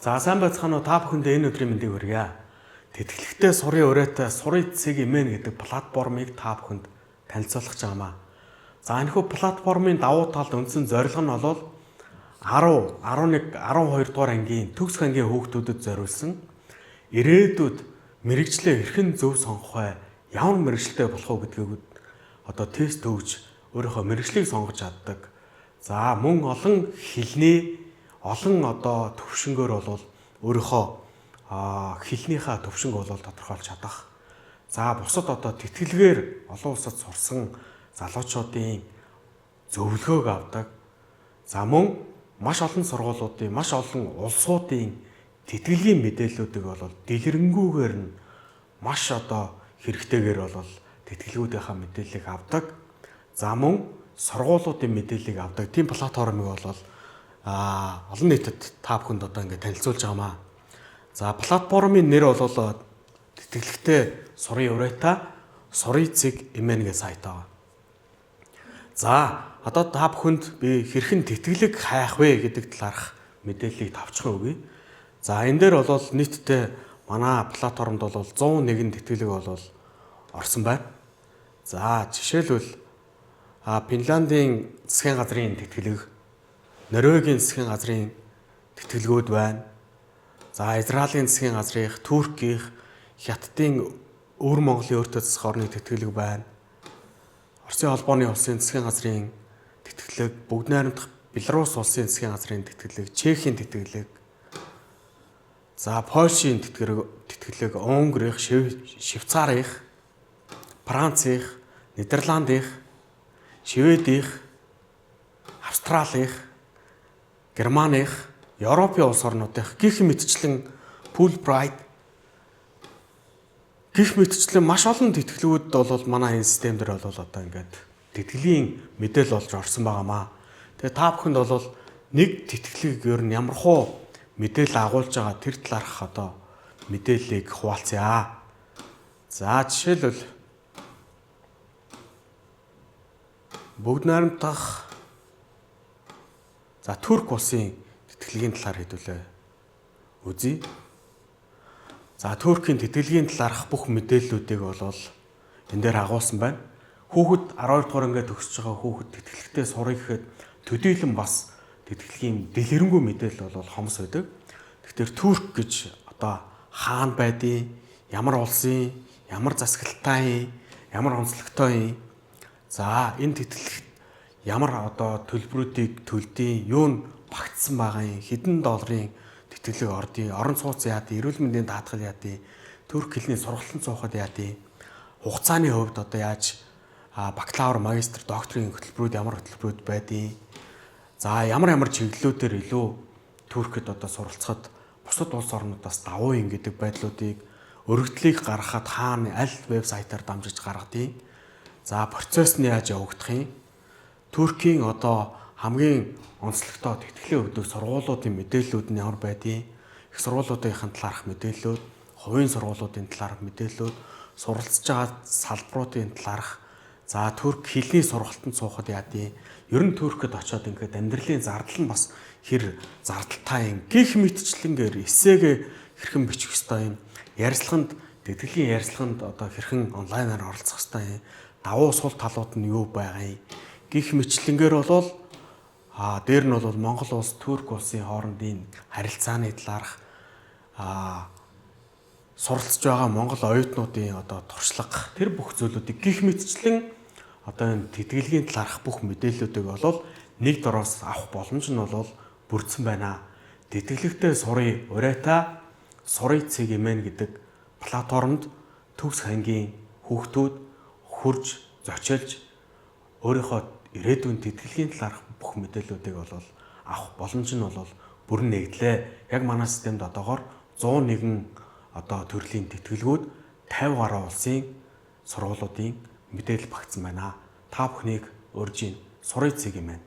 За сайн байцгаана уу, та бүхэндээ энэ өдрийн мэндийг хүргье. Тэтгэлэгтэй сурын өрөөтэй surui.mn гэдэг платформыг та бүхэнд танилцуулах гэж байгаамаа. За энэхүү платформын давуу тал, үндсэн зорилго нь бол 10, 11, 12 дугаар ангийн, төгс ангийн хүүхдүүдэд зориулсан ирээдүйд мэргэжлээ хэрхэн зөв сонгох вэ? Ямар мэргэжилтэй болох уу гэдгийг одоо тест өгж өөрийнхөө мэргэжлийг сонгож чаддаг. За мөн олон хэлний, олон одоо төвшнгөөр бол өөрийнхөө хэлнийхээ төвшинг бол тодорхойлж чадах. За бусад одоо тэтгэлгээр олон улсад сурсан залуучуудын зөвлөгөөг авдаг. За мөн маш олон сургуулиудын, маш олон улсуудын тэтгэлгийн мэдээллүүдийг бол дэлгэрэнгүйгээр нь маш одоо хэрэгтэйгээр бол тэтгэлгүүдийнхаа мэдээллийг авдаг. За мөн сургуулиудын мэдээллийг авдаг. Тийм платформыг бол олон нийтэд та бүхэнд одоо ингээд танилцуулж байгаамаа. За платформын нэр бол тэтгэлэгтэй сурын уриатай surui.mn гэх сайт байгаа. За одоо та бүхэнд би хэрхэн тэтгэлэг хайх вэ гэдэг талаарх мэдээллийг тавчхан өгье. За энэ дээр бол нийтдээ манай платформд бол 101 тэтгэлэг бол орсон байна. За жишээлбэл Финляндийн засгийн газрын тэтгэлэг, Норвегийн засгийн газрын тэтгэлгүүд байна. За Израилийн засгийн газрынх, Туркийнх, Хятадын Өвөр Монголын өөртөө засах орны тэтгэлэг байна. Оросын холбооны улсын засгийн газрын тэтгэлэг, Бүгд найрамдах Беларусь улсын засгийн газрын тэтгэлэг, Чехийн тэтгэлэг. За Польшийн тэтгэлэг, Унгарын, Швейцарын, Францынх, Нидерландынх, Шведийнх, Австралийн, Германых, Европын улс орнуудынх гэх мэтчлэн Fulbright гэх мэтчлэн маш олон тэтгэлгүүд бол манай энэ систем дээр бол одоо ингээд тэтгэлийн мэдээлэл болж орсон байгаамаа. Тэгээ та бүхэнд бол нэг тэтгэлгийг ер нь ямар хуу мэдээлэл агуулж байгаа тэр талаарх одоо мэдээллийг хуваалцъя. За жишээлбэл Бүгд найрамдах за Турк улсын тэтгэлгийн талаар хэдүүлээ үзье. За Туркийн тэтгэлгийн талаарх бүх мэдээллүүдийг бол энэ дээр агуулсан байна. Хүүхэд 12 дугаар анги төгсөж байгаа хүүхэд тэтгэлэгтэй сурах гэхэд төдийлөн бас тэтгэлгийн дэлгэрэнгүй мэдээлэл бол хомс байдаг. Тэгэхээр Турк гэж одоо хаана байдیں، ямар улсын, ямар засаглалтай, ямар онцлогтой юм. За энэ тэтгэлэгт ямар одоо төлбөрүүдийг төлдөг, юу нь багтсан байгаа юм, хэдэн долларын тэтгэлэг ордیں، орон сууц яадیں، эрүүл мэндийн даатгал яадیں، турк хэлний сургалтанд суухад яадیں، хугацааны хувьд одоо яаж бакалавр, магистр, докторийн хөтөлбөрүүд ямар хөтөлбөрүүд байдیں. За ямар ямар чиглэлүүдээр илүү Туркэд одоо суралцахад бусад улс орнуудаас давуу юм гэдэг байдлуудыг, өргөдлийг гаргахад хаана аль вебсайтаар дамжиж гаргадیں۔ За процесс нь яаж явагдах юм? Туркийн одоо хамгийн онцлогтой тэтгэлээ өгдөг сургуулиудын мэдээллүүд нь ямар байдیں۔ Их сургуулиудын талаарх мэдээллүүд, хувийн сургуулиудын талаарх мэдээллүүд, суралцж байгаа салбаруудын талаарх, за турк хэлний сургалтанд суухад яадیں۔ Ер нь Туркэд очиод ингээд амьдралын зардал нь бас хэр зардалтай юм. Гэх мэтчлэнгээр эссегээ хэрхэн бичих ёстой юм. Ярилцлаганд, тэтгэлийн ярилцлаганд одоо хэрхэн онлайнаар оролцох ёстой юм. Давуу сул талууд нь юу байгаа юм. Гэх мэтчлэнгээр бол дээр нь бол Монгол улс, Турк улсын хоорондын харилцааны талаарх, суралцж байгаа Монгол оюутнуудын одоо туршлага, тэр бүх зүйлүүдийг гих мэтчлэн одоо энэ тэтгэлгийн талаарх бүх мэдээллүүдийг бол нэг дороос авах боломж нь бол бүрдсэн байна. Тэтгэлэгтэй сурын уриатай surui.mn гэдэг платформд төгс ангийн хүүхдүүд хурж зочилж өөрийнхөө ирээдүйн тэтгэлгийн талаарх бүх мэдээллүүдийг бол авах боломж нь бол бүрэн нэгдлээ. Яг манай системд одоогоор 101 одоо төрлийн тэтгэлгүүд, 50 гаруй улсын сургуулиудын мэдээлэл багтсан байна. Та бүхнийг урьж байна. Surui.mn.